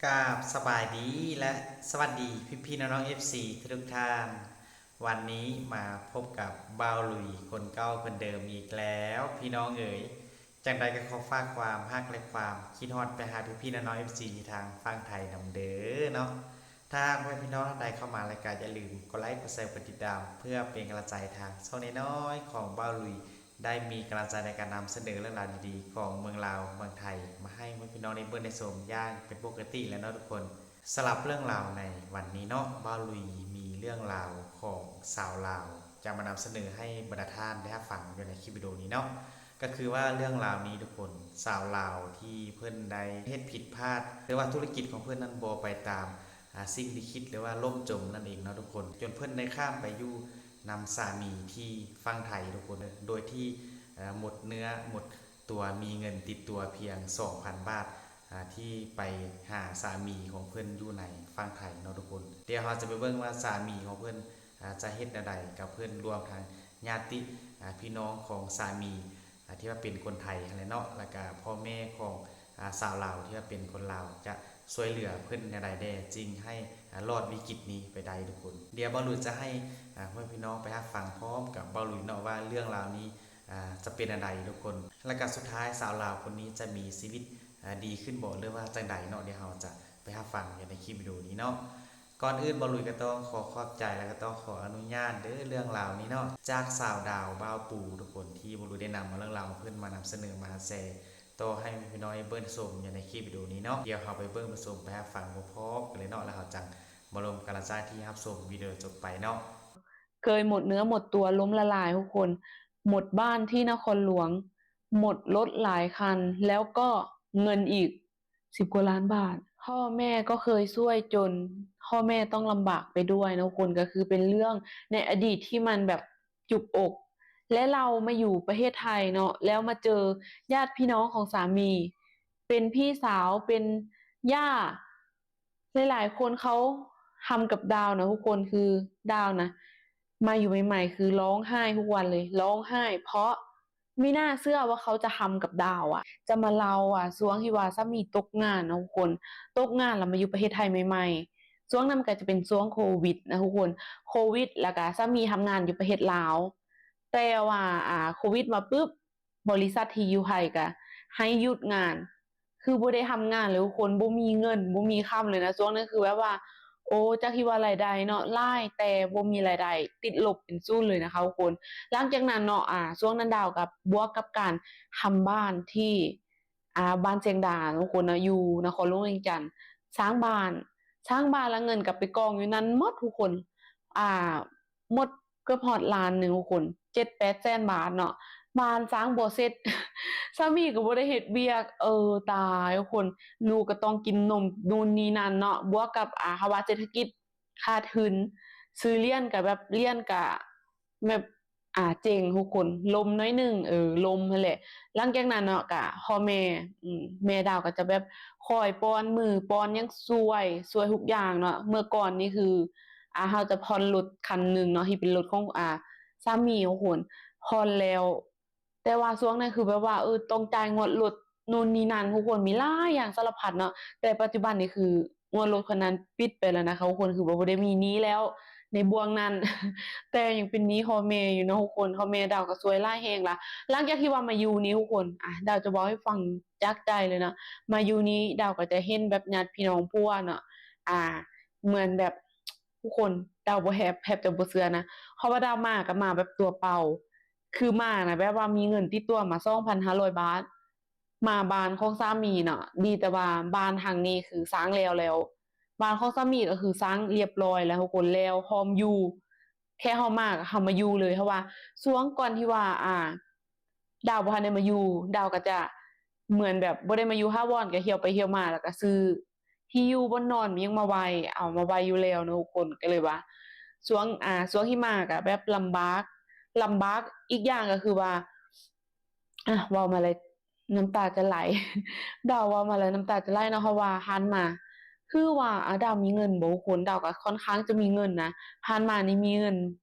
ກາບສະບາຍດີ ແລະ ສະຫວັດດີພີ່ໆນ້ອງໆ ເອັຟຊີ ທຸກໆທ່ານ. ວັນນີ້ມາພົບກັບບ່າວລຸຍຄົນເກົ່າຄົນເດີມອີກແລ້ວ ພີ່ນ້ອງເອີຍ. ຈັ່ງໃດກໍຂໍຝາກຄວາມຮັກ ແລະ ຄວາມຄິດຮອດໄປຫາພີ່ໆນ້ອງໆ ເອັຟຊີ ທີ່ທາງຝັ່ງໄທນຳເດີເນາະ. ຖ້າຫາກວ່າພີ່ນ້ອງທ່ານໃດເຂົ້າມາແລ້ວ ກໍຢ່າລືມກົດໄລກ໌ ກົດແຊ ກົດຕິດຕາມ ເພື່ອເປັນກຳລັງໃຈທາງຊ່ອງນ້ອຍໆຂອງບ່າວລຸຍ ໄດ້ມີກຳລັງໃຈໃນການນຳສະເໜີເລື່ອງລາວດີໆຂອງເມືອງລາວ ເມືອງໄທ ມາໃຫ້ພໍ່ແມ່ພີ່ນ້ອງໄດ້ເບິ່ງໄດ້ຊົມຢ່າງເປັນປົກກະຕິແລ້ວເນາະທຸກຄົນ. ສຳລັບເລື່ອງລາວໃນວັນນີ້ເນາະ ບ່າວລຸຍມີເລື່ອງລາວຂອງສາວລາວ ຈະມານຳສະເໜີໃຫ້ບັນດາທ່ານໄດ້ຮັບຟັງຢູ່ໃນຄລິບວິດີໂອນີ້ເນາະ. ກໍຄືວ່າເລື່ອງລາວນີ້ທຸກຄົນ ສາວລາວທີ່ເພິ່ນໄດ້ເຮັດຜິດພາດ ຫຼືວ່າທຸລະກິດຂອງເພິ່ນນັ້ນບໍ່ໄປຕາມ ອ່າ ສິ່ງທີ່ຄິດ ຫຼືວ່າລົ້ມຈົມນັ້ນເອງເນາະທຸກຄົນ ຈົນເພິ່ນໄດ້ຂ້າມໄປຢູ່ນຳສາມີທີ່ຝັ່ງໄທທຸກຄົນ ໂດຍທີ່ ເອີ ໝົດເນື້ອໝົດຕົວ ມີເງິນຕິດຕົວພຽງສອງພັນບາດ ອ່າ ທີ່ໄປຫາສາມີຂອງເພິ່ນຢູ່ໃນຝັ່ງໄທເນາະທຸກຄົນ. ດຽວເຮົາຈະໄປເບິ່ງວ່າສາມີຂອງເພິ່ນ ອ່າ ຈະເຮັດແນວໃດກັບເພິ່ນ ລວມທັງຍາດຕິ ອ່າ ພີ່ນ້ອງຂອງສາມີ ອ່າ ທີ່ວ່າເປັນຄົນໄທຫັ້ນແຫຼະເນາະ ແລ້ວກະພໍ່ແມ່ຂອງ ອ່າ ສາວລາວທີ່ວ່າເປັນຄົນລາວ ຈະຊ່ວຍເຫຼືອເພິ່ນແນວໃດແດ່ ຈຶ່ງໃຫ້ ອ່າ ລອດວິກິດນີ້ໄປໄດ້ທຸກຄົນ. ດຽວບ່າວລຸຍຈະໃຫ້ ອ່າ ພໍ່ແມ່ພີ່ນ້ອງໄປຮັບຟັງພ້ອມກັບບ່າວລຸຍເນາະ ວ່າເລື່ອງລາວນີ້ ອ່າ ຈະເປັນແນວໃດທຸກຄົນ ແລ້ວກະສຸດທ້າຍສາວລາວຄົນນີ້ຈະມີຊີວິດ ອ່າ ດີຂຶ້ນບໍ່ ຫຼືວ່າຈັ່ງໃດເນາະ. ດຽວເຮົາຈະໄປຮັບຟັງກັນໃນຄລິບວິດີໂອນີ້ເນາະ. ກ່ອນອື່ນບ່າວລຸຍກໍຕ້ອງຂໍຂອບໃຈ ແລະ ກໍຕ້ອງຂໍອະນຸຍາດເດີ ເລື່ອງລາວນີ້ເນາະ ຈາກສາວດາວບ່າວປູທຸກຄົນ ທີ່ບ່າວລຸຍໄດ້ນຳເອົາເລື່ອງລາວຂອງເພິ່ນມານຳສະເໜີ ມາແຊຕໍ່ໃຫ້ພີ່ນ້ອງໄດ້ເບິ່ງໄດ້ຊົມຢູ່ໃນຄລິບວິດີໂອນີ້ເນາະ. ດຽວເຮົາໄປເບິ່ງໄປຊົມໄປຮັບຟັງພ້ອມໆກັນເລີຍເນາະ ແລ້ວເຮົາຈັ່ງມາລົມກຳລັງໃຈທີ່ຮັບຊົມວິດີໂອຈົບໄປເນາະ. ເຄີຍໝົດເນື້ອໝົດຕົວ ລົ້ມລະລາຍທຸກຄົນ ໝົດບ້ານທີ່ນະຄອນຫຼວງ ໝົດລົດຫຼາຍຄັນ ແລ້ວກໍເງິນອີກ ສິບກວ່າລ້ານບາດ. ພໍ່ແມ່ກໍເຄີຍຊ່ວຍຈົນພໍ່ແມ່ຕ້ອງລຳບາກໄປດ້ວຍເນາະທຸກຄົນ ກໍຄືເປັນເລື່ອງໃນອະດີດທີ່ມັນແບບຈຸກອົກ ແລະ ລາວມາຢູ່ປະເທດໄທເນາະ ແລ້ວມາເຈີຍາດພີ່ນ້ອງຂອງສາມີ ເປັນພີ່ສາວ ເປັນຍ່າ ຫຼາຍໆຄົນເຂົາທຳກັບດາວນະທຸກຄົນ ຄືດາວນະ ມາຢູ່ໃໝ່ໆ ຄືຮ້ອງໄຫ້ທຸກວັນເລີຍ ຮ້ອງໄຫ້ ເພາະມີໜ້າເຊື່ອວ່າເຂົາຈະທຳກັບດາວອະ. ຈະມາເລົ່າວ່າຊ່ວງທີ່ວ່າສາມີຕົກງານເນາະທຸກຄົນ ຕົກງານແລ້ວມາຢູ່ປະເທດໄທໃໝ່ໆ ຊ່ວງນັ້ນມັນກໍຈະເປັນຊ່ວງໂຄວິດນະທຸກຄົນ ໂຄວິດ ແລ້ວກໍສາມີທຳງານຢູ່ປະເທດລາວ ແຕ່ວ່າ ອ່າ ໂຄວິດມາປຶບ ບໍລິສັດທີ່ຢູ່ໄທກະໃຫ້ຢຸດງານ ຄືບໍ່ໄດ້ທຳງານເລີຍທຸກຄົນ ບໍ່ມີເງິນບໍ່ມີຄຳເລີຍນະ. ຊ່ວງນັ້ນຄືແບບວ່າ ໂອ້ ຈັກຊິວ່າລາຍໄດ້ເນາະ ຫຼາຍແຕ່ບໍ່ມີລາຍໄດ້ ຕິດລົບເປັນສູນເລີຍນະທຸກຄົນ. ຫຼັງຈາກນັ້ນເນາະ ອ່າ ຊ່ວງນັ້ນດາວກັບບວກກັບການທຳບ້ານທີ່ ອ່າ ບ້ານຊຽງດາທຸກຄົນເນາະ ຢູ່ນະຄອນຫຼວງວຽງຈັນ ສ້າງບ້ານ ສ້າງບ້ານແລ້ວເງິນກໍໄປກອງຢູ່ນັ້ນໝົດທຸກຄົນ ອ່າ ໝົດເກືອບຮອດລ້ານໜຶ່ງທຸກຄົນ ເຈັດແປດແສນບາດເນາະ ບ້ານສ້າງບໍ່ເສັດ ສາມີກໍບໍ່ໄດ້ເຮັດວຽກ ເອີ ຕາຍທຸກຄົນ ລູກກໍຕ້ອງກິນນົມນູ່ນນີ້ນັ້ນເນາະ ບວກກັບ ອ່າ ພາວະເສດຖະກິດຂາດທຶນ ຊື້ຫຼຽນກໍແບບ ຫຼຽນກໍແບບ ອ່າ ເຈັງທຸກຄົນ ລົມໜ້ອຍໜຶ່ງ ເອີ ລົມຫັ້ນແຫຼະ. ຫຼັງຈາກນັ້ນເນາະ ກະພໍ່ແມ່ ອືມ ແມ່ດາວກໍຈະແບບຄອຍປ້ອນມື້ປ້ອນຫຍັງ ຊ່ວຍ ຊ່ວຍທຸກຢ່າງເນາະ. ເມື່ອກ່ອນນີ້ຄື ອ່າ ເຮົາຈະຜ່ອນລົດຄັນໜຶ່ງເນາະ ທີ່ເປັນລົດຂອງ ອ່າ ສາມີຂອງຄົນ ຜ່ອນແລ້ວ ແຕ່ວ່າຊ່ວງນັ້ນຄືແບບວ່າ ເອີ ຕ້ອງຈ່າຍງວດລົດ ນູ່ນນີ້ນັ້ນ ທຸກຄົນ ມີຫຼາຍຢ່າງສາລະພັດເນາະ. ແຕ່ປັດຈຸບັນນີ້ຄືງວດລົດຄັນນັ້ນປິດໄປແລ້ວນະທຸກຄົນ ຄືວ່າບໍ່ໄດ້ມີໜີ້ແລ້ວໃນບ່ວງນັ້ນ ແຕ່ຍັງເປັນໜີ້ພໍ່ແມ່ຢູ່ເນາະທຸກຄົນ. ພໍ່ແມ່ດາວກໍຊ່ວຍຫຼາຍແຮງລະ. ຫຼັງຈາກທີ່ວ່າມາຢູ່ນີ້ທຸກຄົນ ອ່າ ດາວຈະເວົ້າໃຫ້ຟັງຈາກໃຈເລີຍເນາະ ມາຢູ່ນີ້ດາວກໍຈະເຫັນແບບຍາດພີ່ນ້ອງຜົວເນາະ ອ່າ ເໝືອນແບບ ທຸກຄົນ ດາວບໍ່ແຮບ ແທບຈະບໍ່ເຊື່ອນະ ເພາະວ່າດາວມາກໍມາແບບຕົວເປົ່າ ຄືມານະ ແບບວ່າມີເງິນຕິດຕົວມາສອງພັນຫ້າຮ້ອຍບາດ ມາບ້ານຂອງສາມີເນາະ. ດີແຕ່ວ່າບ້ານຫຼັງນີ້ຄືສ້າງແລ້ວແລ້ວ ບ້ານຂອງສາມີກໍຄືສ້າງລຽບລ້ອຍແລ້ວທຸກຄົນ ແລ້ວພ້ອມຢູ່ ແຄ່ເຮົາມາກໍເຮົາມາຢູ່ເລີຍ. ເພາະວ່າຊ່ວງກ່ອນທີ່ວ່າ ອ່າ ດາວບໍ່ທັນໄດ້ມາຢູ່ ດາວກໍຈະເໝືອນແບບບໍ່ໄດ້ມາຢູ່ຖາວອນ ກໍທ່ຽວໄປທ່ຽວມາ ແລ້ວກໍຊື້ທີ່ຢູ່ບ່ອນນອນຫຍັງມາໄວ້ ເອົາມາໄວ້ຢູ່ແລ້ວເນາະທຸກຄົນ. ກໍເລີຍວ່າຊ່ວງ ອ່າ ຊ່ວງທີ່ມາກໍແບບລຳບາກ ລຳບາກ ອີກຢ່າງກໍຄືວ່າ ອ່າ ເວົ້າມາແລ້ວນ້ຳຕາຈະໄຫຼ ດາວເວົ້າມາແລ້ວນ້ຳຕາຈະໄຫຼເນາະ ເພາະວ່າຜ່ານມາ ຄືວ່າ ອ່າ ດາວມີເງິນບໍ່ທຸກຄົນ ດາວກໍຄ່ອນຂ້າງຈະມີເງິນນະ ຜ່ານມານີ້ມີເງິນ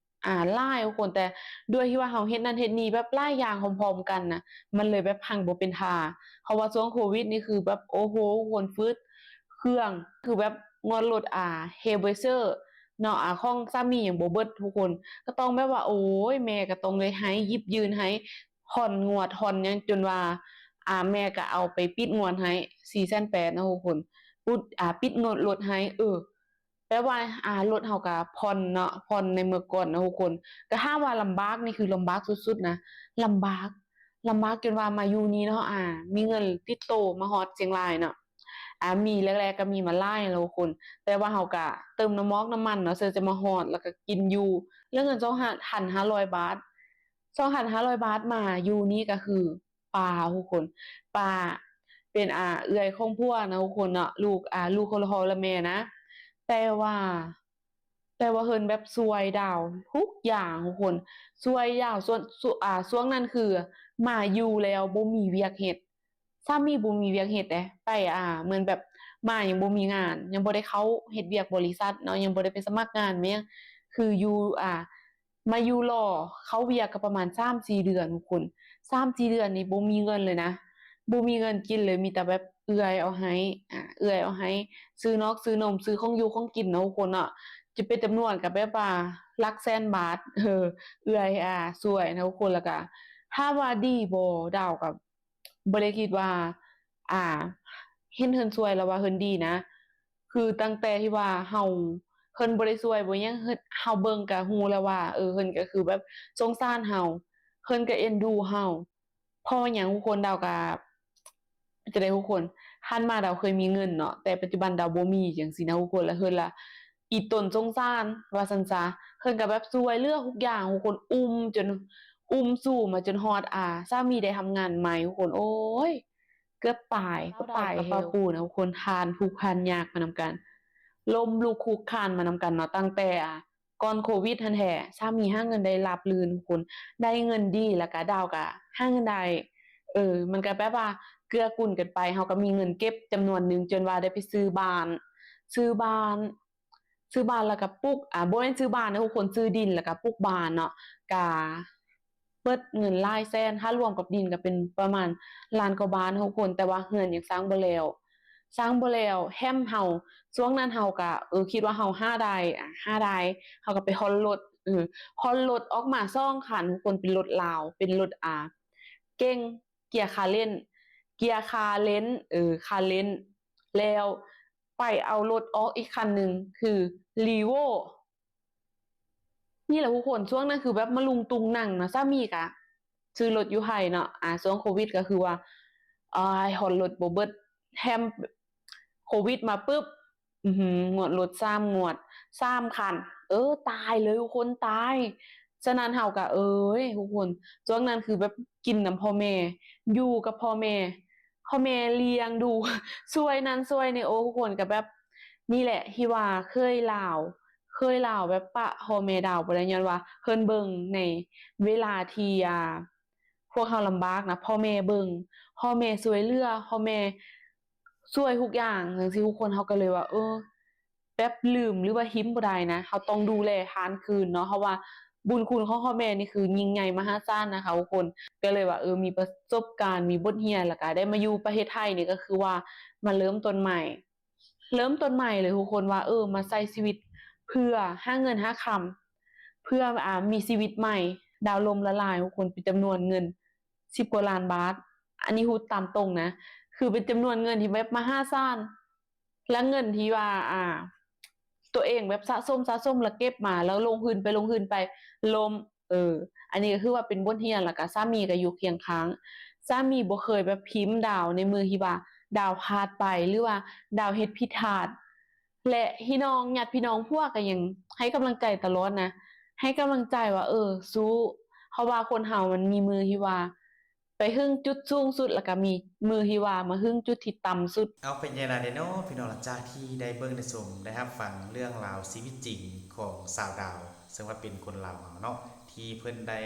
ອ່າ ຫຼາຍທຸກຄົນ ແຕ່ດ້ວຍທີ່ວ່າເຮົາເຮັດນັ້ນເຮັດນີ້ແບບຫຼາຍຢ່າງພ້ອມໆກັນນະ ມັນເລີຍແບບພັງບໍ່ເປັນທ່າ. ເພາະວ່າຊ່ວງໂຄວິດນີ້ຄືແບບ ໂອ້ໂຫ ຄົນຟືດ ເຄື່ອງ ຄືແບບງວດລົດ ອ່າ Hellblazer ເນາະ ອ່າ ຂອງສາມີຍັງບໍ່ເບິດທຸກຄົນ ກໍຕ້ອງແບບວ່າ ໂອ້ຍ ແມ່ກໍຕ້ອງໄດ້ໃຫ້ ຢິບຢືນໃຫ້ ຜ່ອນງວດຜ່ອນຫຍັງ ຈົນວ່າ ອ່າ ແມ່ກໍເອົາໄປປິດງວດໃຫ້ ສີ່ແສນແປດເນາະທຸກຄົນ ປິດ ອ່າ ປິດງວດລົດໃຫ້ ເອີ ແປວ່າ ອ່າ ລົດເຮົາກໍຜ່ອນເນາະ ຜ່ອນໃນເມື່ອກ່ອນເນາະທຸກຄົນ ກໍຖາມວ່າລຳບາກນີ້ ຄືລຳບາກສຸດໆນະ ລຳບາກ ລຳບາກຈົນວ່າມາຢູ່ນີ້ເນາະ ອ່າ ມີເງິນຕິດໂຕມາຮອດຊຽງລາຍເນາະ ອ່າ ມີແລກໆກໍມີມາຫຼາຍເນາະທຸກຄົນ ແຕ່ວ່າເຮົາກໍເຕີມນ້ຳມອກນ້ຳມັນເນາະ ເພື່ອຈະມາຮອດ ແລ້ວກໍກິນຢູ່ ເຫຼືອເງິນສອງພັນຫ້າຮ້ອຍບາດ ສອງພັນຫ້າຮ້ອຍບາດ ມາຢູ່ນີ້ກໍຄື ປ້າທຸກຄົນ ປ້າເປັນ ອ່າ ເອື້ອຍຂອງຜົວນະທຸກຄົນເນາະ ລູກ ອ່າ ລູກຄົນລະພໍ່ລະແມ່ນະ ແຕ່ວ່າ ແຕ່ວ່າເພິ່ນແບບຊ່ວຍດາວທຸກຢ່າງທຸກຄົນ ຊ່ວຍດາວ ຊ່ວງ ຊ່ວງ ອ່າ ຊ່ວງນັ້ນຄືມາຢູ່ແລ້ວບໍ່ມີວຽກເຮັດ ສາມີບໍ່ມີວຽກເຮັດເດ້ ໄປ ອ່າ ເໝືອນແບບມາຍັງບໍ່ມີງານ ຍັງບໍ່ໄດ້ເຂົ້າເຮັດວຽກບໍລິສັດເນາະ ຍັງບໍ່ໄດ້ໄປສະໝັກງານແມ່ນຫຍັງ ຄືຢູ່ ອ່າ ມາຢູ່ລໍເຂົ້າວຽກກໍປະມານສາມສີ່ເດືອນທຸກຄົນ ສາມສີ່ເດືອນນີ້ບໍ່ມີເງິນເລີຍນະ ບໍ່ມີເງິນກິນເລີຍ ມີແຕ່ແບບເອື້ອຍເອົາໃຫ້ ອ່າ ເອື້ອຍເອົາໃຫ້ ຊື້ນອກຊື້ນົມ ຊື້ຂອງຢູ່ຂອງກິນເນາະທຸກຄົນເນາະ ຈະເປັນຈຳນວນກໍແບບວ່າຫຼັກແສນບາດ ເອີ ເອື້ອຍ ອ່າ ຊ່ວຍນະທຸກຄົນ ແລ້ວກໍຖາມວ່າດີບໍ່ ດາວກໍ ບໍ່ໄດ້ຄິດວ່າ ອ່າ ເຫັນເພິ່ນຊ່ວຍແລ້ວວ່າເພິ່ນດີນະ ຄືຕັ້ງແຕ່ທີ່ວ່າເຮົາ ເພິ່ນບໍ່ໄດ້ຊ່ວຍບໍ່ຫຍັງ ເຮົາເບິ່ງກະຮູ້ແລ້ວວ່າ ເອີ ເພິ່ນກະຄືແບບສົງສານເຮົາ ເພິ່ນກະເອັນດູເຮົາ ເພາະວ່າຫຍັງທຸກຄົນ ດາວກະ ເປັນຈັ່ງໃດທຸກຄົນ ຜ່ານມາດາວເຄີຍມີເງິນເນາະ ແຕ່ປັດຈຸບັນດາວບໍ່ມີ ຈັ່ງຊີ້ນະທຸກຄົນ ແລ້ວເພິ່ນລະອີ່ຕົນສົງສານວ່າຊັ້ນຊະ ເພິ່ນກະແບບຊ່ວຍເຫຼືອທຸກຢ່າງທຸກຄົນ ອຸ້ມຈົນ ອຸ້ມຊູມາຈົນຮອດ ອ່າ ສາມີໄດ້ທຳງານໃໝ່ທຸກຄົນ ໂອ້ຍ ເກືອບຕາຍ ເກືອບຕາຍ ເອີ ປາປູນະທຸກຄົນ ຜ່ານທຸກຜ່ານຍາກມານຳກັນ ລົ້ມລຸກຄຸກຄານມານຳກັນເນາະ ຕັ້ງແຕ່ ອ່າ ກ່ອນໂຄວິດຫັ້ນແທ້ ສາມີຫາເງິນໄດ້ລາບລື່ນທຸກຄົນ ໄດ້ເງິນດີ ແລ້ວກະດາວກະຫາເງິນໄດ້ ເອີ ມັນກະແບບວ່າເກື້ອກູນກັນໄປ ເຮົາກະມີເງິນເກັບຈຳນວນໜຶ່ງ ຈົນວ່າໄດ້ໄປຊື້ບ້ານ ຊື້ບ້ານ ຊື້ບ້ານແລ້ວກະປຸກ ອ່າ ບໍ່ແມ່ນຊື້ບ້ານເດີ້ທຸກຄົນ ຊື້ດິນແລ້ວກະປຸກບ້ານເນາະ ກະເບິດເງິນຫຼາຍແສນ ຖ້າລວມກັບດິນກະເປັນປະມານລ້ານກວ່າບາດເນາະທຸກຄົນ ແຕ່ວ່າເຮືອນຍັງສ້າງບໍ່ແລ້ວ ສ້າງບໍ່ແລ້ວ ແຖມເຮົາ ຊ່ວງນັ້ນເຮົາກະ ເອີ ຄິດວ່າເຮົາຫາໄດ້ ອ່າ ຫາໄດ້ ເຮົາກະໄປຮ່ອນລົດ ເອີ ຮ່ອນລົດອອກມາສອງຄັນທຸກຄົນ ເປັນລົດລາວ ເປັນລົດ ອ່າ ເກັ່ງ ເກຍຄາເລັນ ເກຍຄາເລັນ ເອີ ຄາເລັນ ແລ້ວໄປເອົາລົດອອກອີກຄັນໜຶ່ງ ຄື ລີໂວ ນີ້ແຫຼະທຸກຄົນ ຊ່ວງນັ້ນຄືແບບມະລຸງຕຸງນັງນະ ສາມີກະຊື້ລົດຢູ່ໄທເນາະ ອ່າ ຊ່ວງໂຄວິດກະຄືວ່າ ໂອ້ຍ ຮ່ອນລົດບໍ່ເບິດ ແຖມໂຄວິດມາປຶບ ອືຫື ງວດລົດສາມງວດ ສາມຄັນ ເອີ ຕາຍເລີຍທຸກຄົນ ຕາຍ ສະນັ້ນເຮົາກະ ເອີຍ ທຸກຄົນ ຊ່ວງນັ້ນຄືແບບກິນນຳພໍ່ແມ່ ຢູ່ກັບພໍ່ແມ່ ພໍ່ແມ່ລ້ຽງດູ ຊ່ວຍນັ້ນຊ່ວຍນີ້ ໂອ້ ທຸກຄົນ ກະແບບ ນີ້ແຫຼະທີ່ວ່າເຄີຍລາວ ເຄີຍລາວແບບປະພໍ່ແມ່ດາວບໍ່ໄດ້ ຍ້ອນວ່າເພິ່ນເບິ່ງໃນເວລາທີ່ ອ່າ ພວກເຮົາລຳບາກນະ ພໍ່ແມ່ເບິ່ງ ພໍ່ແມ່ຊ່ວຍເຫຼືອ ພໍ່ແມ່ຊ່ວຍທຸກຢ່າງ ຈັ່ງຊີ້ທຸກຄົນ ເຮົາກະເລີຍວ່າ ເອີ ແບບລືມ ຫຼືວ່າຖິ້ມບໍ່ໄດ້ນະ ເຮົາຕ້ອງດູແລທ່ານຄືນເນາະ ເພາະວ່າບຸນຄຸນຂອງພໍ່ແມ່ນີ້ຄືຍິ່ງໃຫຍ່ມະຫາສານນະຄະທຸກຄົນ ກະເລີຍວ່າ ເອີ ມີປະສົບການ ມີບົດຮຽນ ແລ້ວກະໄດ້ມາຢູ່ປະເທດໄທນີ້ ກະຄືວ່າມາເລີ່ມຕົ້ນໃໝ່ ເລີ່ມຕົ້ນໃໝ່ເລີຍທຸກຄົນວ່າ ເອີ ມາໃຊ້ຊີວິດເພື່ອຫາເງິນຫາຄຳ ເພື່ອ ອ່າ ມີຊີວິດໃໝ່ ດາວລົ້ມລະລາຍທຸກຄົນ ເປັນຈຳນວນເງິນສິບກວ່າລ້ານບາດ ອັນນີ້ເວົ້າຕາມຕົງນະ ຄືເປັນຈຳນວນເງິນທີ່ແບບມະຫາສານ ແລະເງິນທີ່ວ່າ ອ່າ ໂຕເອງແບບສະສົມ ສະສົມ ແລ້ວເກັບມາ ແລ້ວລົງທຶນໄປ ລົງທຶນໄປ ລົ້ມ ເອີ ອັນນີ້ກະຄືວ່າເປັນບົດຮຽນ ແລ້ວກະສາມີກະຢູ່ຄຽງຂ້າງ ສາມີບໍ່ເຄີຍແບບຖິ້ມດາວໃນມື້ທີ່ວ່າດາວພາດໄປ ຫຼືວ່າດາວເຮັດຜິດພາດ ແລະພີ່ນ້ອງ ຍາດພີ່ນ້ອງ ຜົວກະຍັງໃຫ້ກຳລັງໃຈຕະຫຼອດນະ ໃຫ້ກຳລັງໃຈວ່າ ເອີ ສູ້ ເພາະວ່າຄົນເຮົາມັນມີມື້ທີ່ວ່າ ໄປເຖິງຈຸດສູງສຸດ ແລ້ວກະມີມື້ທີ່ວ່າມາເຖິງຈຸດທີ່ຕ່ຳສຸດ. ເອົາ ເປັນຈັ່ງໃດເນາະພີ່ນ້ອງ ຫຼັງຈາກທີ່ໄດ້ເບິ່ງໄດ້ຊົມໄດ້ຮັບຟັງເລື່ອງລາວຊີວິດຈິງຂອງສາວດາວ ເຊິ່ງວ່າເປັນຄົນລາວເຮົາເນາະ ທີ່ເພິ່ນໄດ້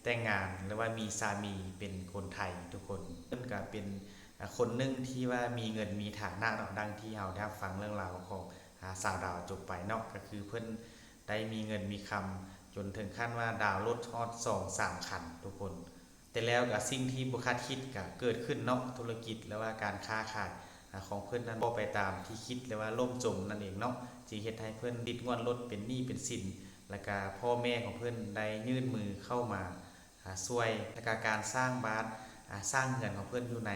ແຕ່ງງານ ຫຼືວ່າມີສາມີເປັນຄົນໄທທຸກຄົນ ເພິ່ນກະເປັນ ອ່າ ຄົນໜຶ່ງທີ່ວ່າມີເງິນມີຖານະເນາະ ດັ່ງທີ່ເຮົາໄດ້ຮັບຟັງເລື່ອງລາວຂອງ ອ່າ ສາວດາວຈົບໄປເນາະ ກະຄືເພິ່ນໄດ້ມີເງິນມີຄຳ ຈົນເຖິງຂັ້ນວ່າດາວລົດຮອດສອງສາມຄັນທຸກຄົນ. ແຕ່ແລ້ວກະສິ່ງທີ່ບໍ່ຄາດຄິດກະເກີດຂຶ້ນເນາະ ທຸລະກິດ ຫຼືວ່າການຄ້າຂາຍ ອາ ຂອງເພິ່ນນັ້ນບໍ່ໄປຕາມທີ່ຄິດ ຫຼືວ່າລົ້ມຈົມນັ້ນເອງເນາະ, ຈຶ່ງເຮັດໃຫ້ເພິ່ນຕິດງວດລົດ ເປັນໜີ້ເປັນສິນ ແລ້ວກະພໍ່ແມ່ຂອງເພິ່ນໄດ້ຍື່ນມືເຂົ້າມາ ອາ ຊ່ວຍ ແລ້ວກະການສ້າງບ້ານ ອາ ສ້າງເຮືອນຂອງເພິ່ນຢູ່ໃນ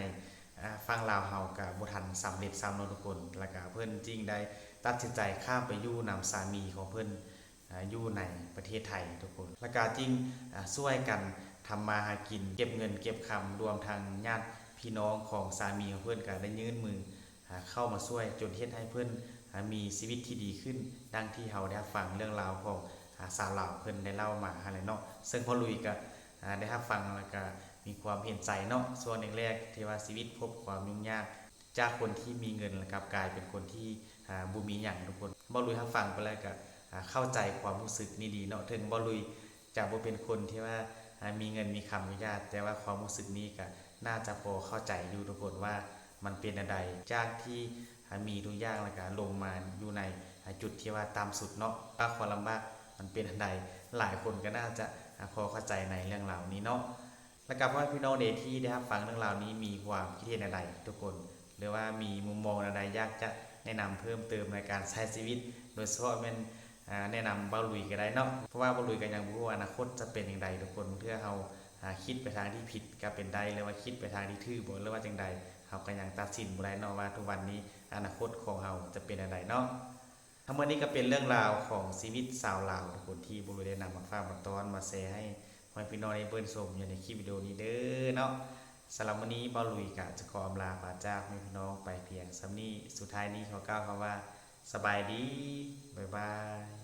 ອາ ຝັ່ງລາວເຮົາກະບໍ່ທັນສຳເລັດຊ້ຳເນາະທຸກຄົນ. ແລ້ວກະເພິ່ນຈຶ່ງໄດ້ຕັດສິນໃຈຂ້າມໄປຢູ່ນຳສາມີຂອງເພິ່ນ ອາ ຢູ່ໃນປະເທດໄທທຸກຄົນ ແລ້ວກະຈຶ່ງ ອາ ຊ່ວຍກັນທຳມາຫາກິນ ເກັບເງິນເກັບຄຳ ລວມທັງຍາດພີ່ນ້ອງຂອງສາມີຂອງເພິ່ນກະໄດ້ຍື່ນມື ອາ ເຂົ້າມາຊ່ວຍ ຈົນເຮັດໃຫ້ເພິ່ນ ອາ ມີຊີວິດທີ່ດີຂຶ້ນ ດັ່ງທີ່ເຮົາໄດ້ຮັບຟັງເລື່ອງລາວຂອງ ອາ ສາວລາວເພິ່ນໄດ້ເລົ່າມາຫັ້ນແຫຼະເນາະ. ເຊິ່ງບ່າວລຸຍກະ ອາ ໄດ້ຮັບຟັງ ແລ້ວກະມີຄວາມເຫັນໃຈເນາະ, ຊ່ວງແລກໆ ທີ່ວ່າຊີວິດພົບຄວາມຫຍຸ້ງຍາກ ຈາກຄົນທີ່ມີເງິນ ແລ້ວກັບກາຍເປັນຄົນທີ່ ອາ ບໍ່ມີຫຍັງທຸກຄົນ. ບ່າວລຸຍຮັບຟັງໄປແລ້ວກະ ອາ ເຂົ້າໃຈຄວາມຮູ້ສຶກນີ້ດີເນາະ, ເຖິງບ່າວລຸຍຈະບໍ່ເປັນຄົນທີ່ວ່າ ອາ ມີເງິນມີຄຳຢູ່ຍາດ ແຕ່ວ່າຄວາມຮູ້ສຶກນີ້ກະໜ້າຈະພໍເຂົ້າໃຈຢູ່ທຸກຄົນ ວ່າມັນເປັນແນວໃດ ຈາກທີ່ ອາ ມີທຸກຢ່າງ ແລ້ວກະລົງມາຢູ່ໃນ ອາ ຈຸດທີ່ວ່າຕ່ຳສຸດເນາະ, ວ່າຄວາມລຳບາກມັນເປັນແນວໃດ. ຫຼາຍຄົນກະໜ້າຈະ ອາ ພໍເຂົ້າໃຈໃນເລື່ອງລາວນີ້ເນາະ. ແລ້ວກະພໍ່ແມ່ພີ່ນ້ອງເດ ທີ່ໄດ້ຮັບຟັງເລື່ອງລາວນີ້ ມີຄວາມຄິດເຫັນແນວໃດທຸກຄົນ ຫຼືວ່າມີມຸມມອງແນວໃດ ຢາກຈະແນະນຳເພີ່ມເຕີມໃນການໃຊ້ຊີວິດ ໂດຍສະເພາະແມ່ນ ອາ ແນະນຳບ່າວລຸຍກະໄດ້ເນາະ, ເພາະວ່າບ່າວລຸຍກະຍັງບໍ່ຮູ້ວ່າອະນາຄົດຈະເປັນຈັ່ງໃດທຸກຄົນ. ບາງເທື່ອເຮົາ ອາ ຄິດໄປທາງທີ່ຜິດກະເປັນໄດ້ ຫຼືວ່າຄິດໄປທາງທີ່ຖືກບໍ່ ຫຼືວ່າຈັ່ງໃດ ເຮົາກະຍັງຕັດສິນບໍ່ໄດ້ເນາະ ວ່າທຸກວັນນີ້ອະນາຄົດຂອງເຮົາຈະເປັນແນວໃດເນາະ. ທັງໝົດນີ້ກະເປັນເລື່ອງລາວຂອງຊີວິດຊາວລາວທຸກຄົນ ທີ່ບ່າວລຸຍໄດ້ນຳມາຝາກມາຕ້ອນ ມາແຊໃຫ້ພໍ່ແມ່ພີ່ນ້ອງໄດ້ເບິ່ງຊົມຢູ່ໃນຄລິບວິດີໂອນີ້ເດີເນາະ. ສຳລັບມື້ນີ້ບ່າວລຸຍກະຈະຂໍອຳລາປາຈາກພໍ່ແມ່ພີ່ນ້ອງໄປພຽງສ່ຳນີ້. ສຸດທ້າຍນີ້ຂໍກ່າວຄຳວ່າ ສະບາຍດີ ບາຍບາຍ.